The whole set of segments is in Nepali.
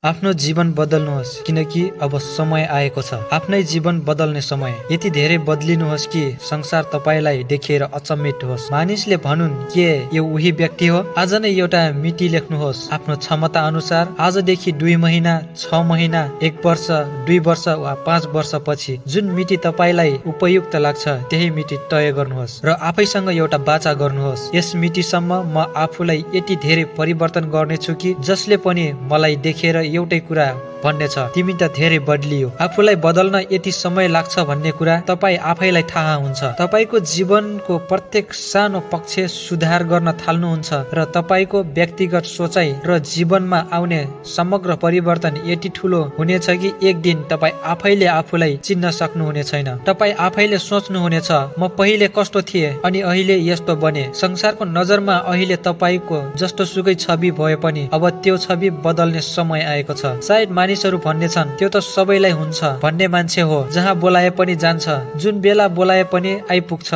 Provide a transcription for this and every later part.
आफ्नो जीवन बदल्नुहोस् किनकि अब समय आएको छ आफ्नै जीवन बदल्ने समय। यति धेरै बदलिनुहोस् कि संसार तपाईलाई देखेर अचम्मित होस्। मानिसले भनुन् के यो उही व्यक्ति हो। आज नै एउटा मिति लेख्नुहोस् आफ्नो क्षमता अनुसार। आजदेखि 2 महिना 6 महिना 1 वर्ष 2 वर्ष वा 5 वर्षपछि जुन मिति तपाईलाई उपयुक्त लाग्छ त्यही मिति तय गर्नुहोस् र आफैसँग एउटा बाचा गर्नुहोस्। यस मितिसम्म म आफूलाई यति धेरै परिवर्तन गर्नेछु कि जसले पनि मलाई देखेर एउटै कुरा भन्ने छ, तिमी त धेरै बदलियो। आफूलाई बदल्न यति समय लाग्छ भन्ने कुरा तपाई आफैलाई थाहा हुन्छ। तपाईको जीवनको प्रत्येक सानो पक्ष सुधार गर्न थाल्नुहुन्छ र तपाईको व्यक्तिगत सोचाइ र जीवनमा आउने समग्र परिवर्तन यति ठुलो हुनेछ कि एक दिन तपाई आफैले आफूलाई चिन्न सक्नुहुने छैन। तपाई आफैले सोच्नुहुनेछ म पहिले कस्तो थिए अनि अहिले यस्तो बने। संसारको नजरमा अहिले तपाईको जस्तो सुकै छवि भए पनि अब त्यो छवि बदल्ने समय आएको छ। सायद मानिसहरू भन्ने छन् त्यो त सबैलाई हुन्छ भन्ने मान्छे हो, जहाँ बोलाए पनि जान्छ, जुन बेला बोलाए पनि आइपुग्छ।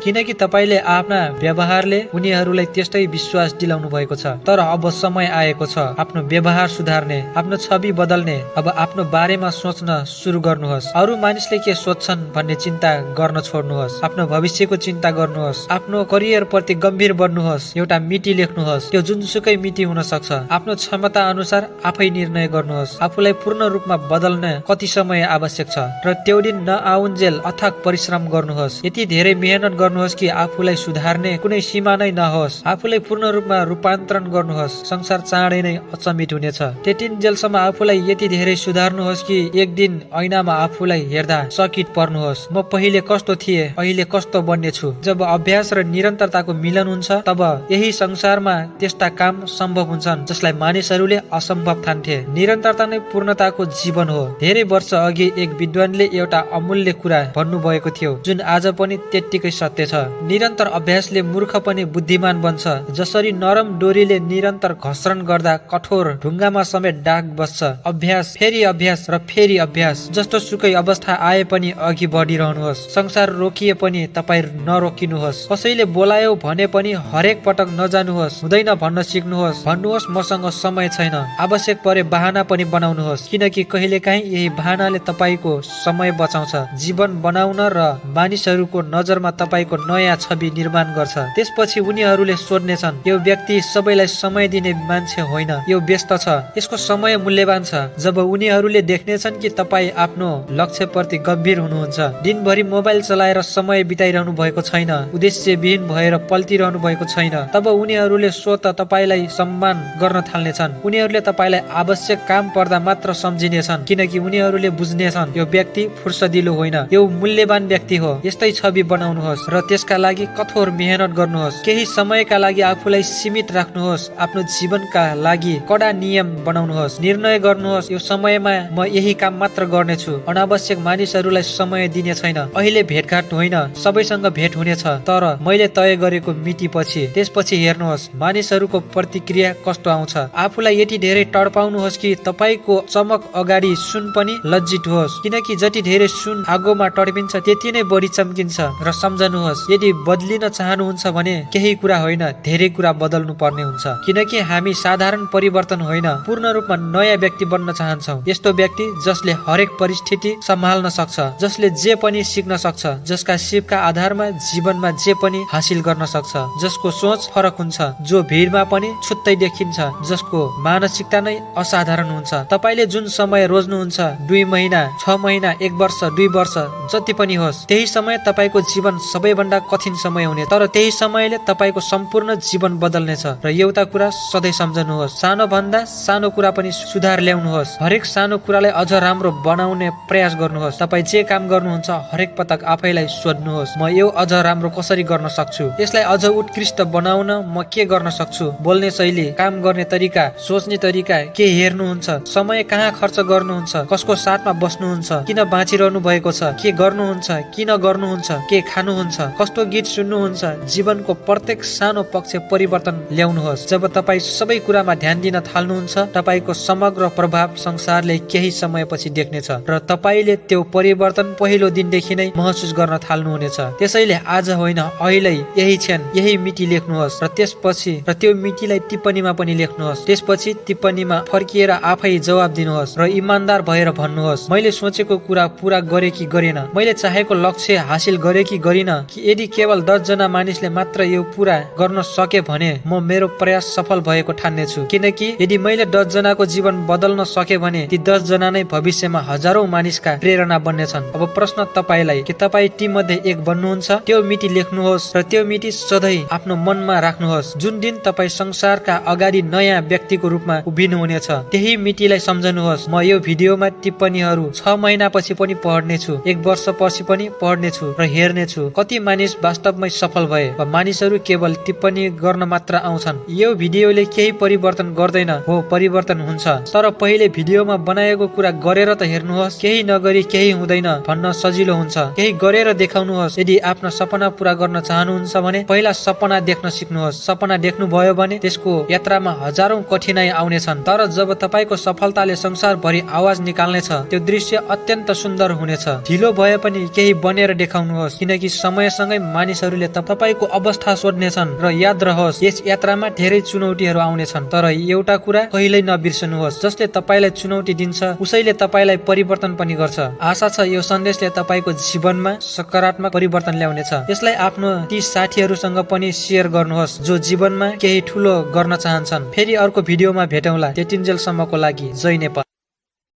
किनकि तपाईले आफ्ना व्यवहारले उनीहरूलाई त्यस्तै विश्वास दिलाउनु भएको छ। तर अब समय आएको छ आफ्नो व्यवहार सुधार्ने, आफ्नो छवि बदल्ने। अब आफ्नो बारेमा सोच्न सुरु गर्नुहोस्। अरू मानिसले के सोच्छन् भन्ने चिन्ता गर्न छोड्नुहोस्। आफ्नो भविष्यको चिन्ता गर्नुहोस्। आफ्नो करियर प्रति गम्भीर बन्नुहोस्। एउटा मिति लेख्नुहोस्, त्यो जुनसुकै मिति हुन सक्छ। आफ्नो क्षमता अनुसार आफै निर्णय गर्नुहोस्। आफूलाई पूर्ण रूपमा बदल्न कति समय आवश्यक छ र त्यो दिन नआउन्जेल अथक परिश्रम गर्नुहोस्। यति धेरै मेहनत गर्नुहोस् कि आफूलाई सुधार्ने कुनै सीमा नै नहोस्। आफूलाई पूर्ण रूपमा रूपान्तरण गर्नुहोस्। संसार चाँडै नै अचम्मित हुनेछ। त्यतिन्जेलसम्म आफूलाई यति धेरै सुधार्नुहोस् कि एक दिन ऐनामा आफूलाई हेर्दा चकित पर्नुहोस्, म पहिले कस्तो थिए अहिले कस्तो बन्ने छु। जब अभ्यास र निरन्तरताको मिलन हुन्छ तब यही संसारमा त्यस्ता काम सम्भव हुन्छन् जसलाई मानिसहरूले असम्भव ठान्थे। निरन्तरता नै पूर्णताको जीवन हो। धेरै वर्ष अघि एक विद्वानले एउटा अमूल्य कुरा भन्नुभएको थियो जुन आज पनि त्यत्तिकै सत्य छ। निरन्तर अभ्यासले मूर्ख पनि बुद्धिमान बन्छ। जसरी नरम डोरीले निरन्तर घर्षण गर्दा कठोर ढुङ्गामा समेत दाग बस्छ, अभ्यास फेरि अभ्यास र फेरि अभ्यास। जस्तो सुकै अवस्था आए पनि अघि बढिरहनुहोस्। संसार रोकिए पनि तपाईँ नरोकिनुहोस्। कसैले बोलायो भने पनि हरेक पटक नजानुहोस्। हुँदैन भन्न सिक्नुहोस्। भन्नुहोस् मसँग समय छैन। आवश्यक परे बहाना पनि बनाउनुहोस्, किनकि कहिलेकाहीँ यही बहानाले तपाईको समय बचाउँछ, जीवन बनाउन र मानिसहरूको नजरमा तपाईको नयाँ छवि निर्माण गर्छ। त्यसपछि उनीहरूले सोध्नेछन् यो व्यक्ति सबैलाई समय दिने मान्छे होइन, यो व्यस्त छ, यसको समय मूल्यवान छ। जब उनीहरूले देख्नेछन् कि तपाईँ आफ्नो लक्ष्यप्रति गम्भीर हुनुहुन्छ, दिनभरि मोबाइल चलाएर समय बिताइरहनु भएको छैन, उद्देश्यविहीन भएर पल्टिरहनु भएको छैन, तब उनीहरूले स्वतः तपाईलाई सम्मान गर्न थाल्नेछन्। उनीहरूले तपाईलाई आवश्यक काम पर्दा मात्र सम्झिनेछन्, किनकि उनीहरूले बुझ्नेछन् यो व्यक्ति फुर्सदिलो होइन, यो मूल्यवान व्यक्ति हो। यस्तै छवि बनाउनुहोस् र त्यसका लागि कठोर मेहनत गर्नुहोस्। केही समयका लागि आफूलाई सीमित राख्नुहोस्। आफ्नो जीवनका लागि कडा नियम बनाउनुहोस्। निर्णय गर्नुहोस् यो समयमा म यही काम मात्र गर्नेछु, अनावश्यक मानिसहरूलाई समय दिने छैन। अहिले भेटघाट होइन, सबैसँग भेट हुनेछ, तर मैले तय गरेको मिति पछि। त्यसपछि हेर्नुहोस् मानिसहरूको प्रतिक्रिया कस्तो आउँछ। आफूलाई यति धेरै तडपाउनुहोस् कि तपाईको चमक अगाडि सुन पनि लज्जित होस्, किनकि जति धेरै सुन आगोमा तडपिन्छ त्यति नै बढी चम्किन्छ। र सम्झनुहोस् यदि बदलिन चाहनुहुन्छ भने केही कुरा होइन, धेरै कुरा बदल्नु पर्ने हुन्छ, किनकि हामी साधारण परिवर्तन होइन, पूर्ण रूपमा नयाँ व्यक्ति बन्न चाहन्छौँ। यस्तो व्यक्ति जसले हरेक परिस्थिति सम्हाल्न सक्छ, जसले जे पनि सिक्न सक्छ, जसका सिपका आधारमा जीवनमा जे पनि हासिल गर्न सक्छ, जसको सोच फरक हुन्छ, जो भिडमा पनि छुट्टै देखिन्छ, जसको मानसिकता नै असाधारण हुन्छ। तपाईले जुन समय रोज्नुहुन्छ, 2 महिना 6 महिना 1 वर्ष 2 वर्ष जति पनि होस्, त्यही समय तपाईको जीवन सबैभन्दा कठिन समय हुने, तर त्यही समयले तपाईको सम्पूर्ण जीवन बदल्नेछ। र एउटा कुरा सधैँ सम्झनुहोस्, सानो भन्दा सानो कुरा पनि सुधार ल्याउनुहोस्। हरेक सानो कुरालाई अझ राम्रो बनाउने प्रयास गर्नुहोस्। तपाईँ जे काम गर्नुहुन्छ हरेक पटक आफैलाई सोध्नुहोस्, म यो अझ राम्रो कसरी गर्न सक्छु, यसलाई अझ उत्कृष्ट बनाउन म के गर्न सक्छु। बोल्ने शैली, काम गर्ने तरिका, सोच्ने तरिका के हेर्नुहुन्छ, समय कहाँ खर्च गर्नुहुन्छ, कसको साथमा बस्नुहुन्छ, किन बाँचिरहनु भएको छ, के गर्नुहुन्छ, किन गर्नुहुन्छ, के खानुहुन्छ, कस्तो गीत सुन्नुहुन्छ। जीवनको प्रत्येक सानो पक्ष परिवर्तन ल्याउनुहोस्। जब तपाईँ सबै कुरामा ध्यान दिन थाल्नुहुन्छ, तपाईको समग्र प्रभाव संसारले केही समयपछि देख्नेछ र तपाईँले त्यो परिवर्तन पहिलो दिनदेखि नै महसुस गर्न थाल्नुहुनेछ। त्यसैले आज होइन अहिले यही क्षण यही मिति लेख्नुहोस् र त्यसपछि र त्यो मितिलाई टिप्पणीमा पनि लेख्नुहोस्। त्यसपछि टिप्पणीमा फर्की फर्किएर आफै जवाब दिनुहोस् र इमानदार भएर भन्नुहोस्, मैले सोचेको कुरा पूरा गरे कि गरेन, मैले चाहेको लक्ष्य हासिल गरे कि गरिन। यदि केवल 10 जना मानिसले मात्र यो पूरा गर्न सके भने म मेरो प्रयास सफल भएको ठान्नेछु। किनकि यदि मैले 10 जनाको जीवन बदल्न सके भने ती 10 जना नै भविष्यमा हजारौं मानिसका प्रेरणा बन्नेछन्। अब प्रश्न तपाईलाई, के तपाईँ ती मध्ये एक बन्नुहुन्छ? त्यो मिति लेख्नुहोस् र त्यो मिति सधैँ आफ्नो मनमा राख्नुहोस्। जुन दिन तपाईँ संसारका अगाडि नयाँ व्यक्तिको रूपमा उभिनुहुनेछ त्यही मितिलाई सम्झनुहोस्। म यो भिडियोमा टिप्पणीहरू 6 महिनापछि पनि पढ्नेछु, 1 वर्षपछि पनि पढ्नेछु र हेर्नेछु कति मानिस वास्तवमै सफल भए वा मानिसहरू केवल टिप्पणी गर्न मात्र आउँछन्। यो भिडियोले केही परिवर्तन गर्दैन, हो परिवर्तन हुन्छ, तर पहिले भिडियोमा बनाएको कुरा गरेर त हेर्नुहोस्। केही नगरी केही हुँदैन भन्न सजिलो हुन्छ, केही गरेर देखाउनुहोस्। यदि आफ्नो सपना पूरा गर्न चाहनुहुन्छ भने पहिला सपना देख्न सिक्नुहोस्। सपना देख्नु भयो भने त्यसको यात्रामा हजारौं कठिनाइ आउनेछन्, तर जब तपाईको सफलताले संसारभरि आवाज निकाल्नेछ त्यो दृश्य अत्यन्त सुन्दर हुनेछ। ढिलो भए पनि केही बनेर देखाउनुहोस्, किनकि समयसँगै मानिसहरूले तपाईको अवस्था सोध्नेछन्। र याद रहोस्, यस यात्रामा धेरै चुनौतीहरू आउनेछन्, तर एउटा कुरा कहिल्यै नबिर्सनुहोस्, जसले तपाईलाई चुनौती दिन्छ उसैले तपाईलाई परिवर्तन पनि गर्छ। आशा छ यो सन्देशले तपाईको जीवनमा सकारात्मक परिवर्तन ल्याउनेछ। यसलाई आफ्नो ती साथीहरूसँग पनि शेयर गर्नुहोस् जो जीवनमा केही ठुलो गर्न चाहन्छन्। फेरि अर्को भिडियोमा भेटौँला, त्यतिन्जेलसम्मको लागि जय नेपाल।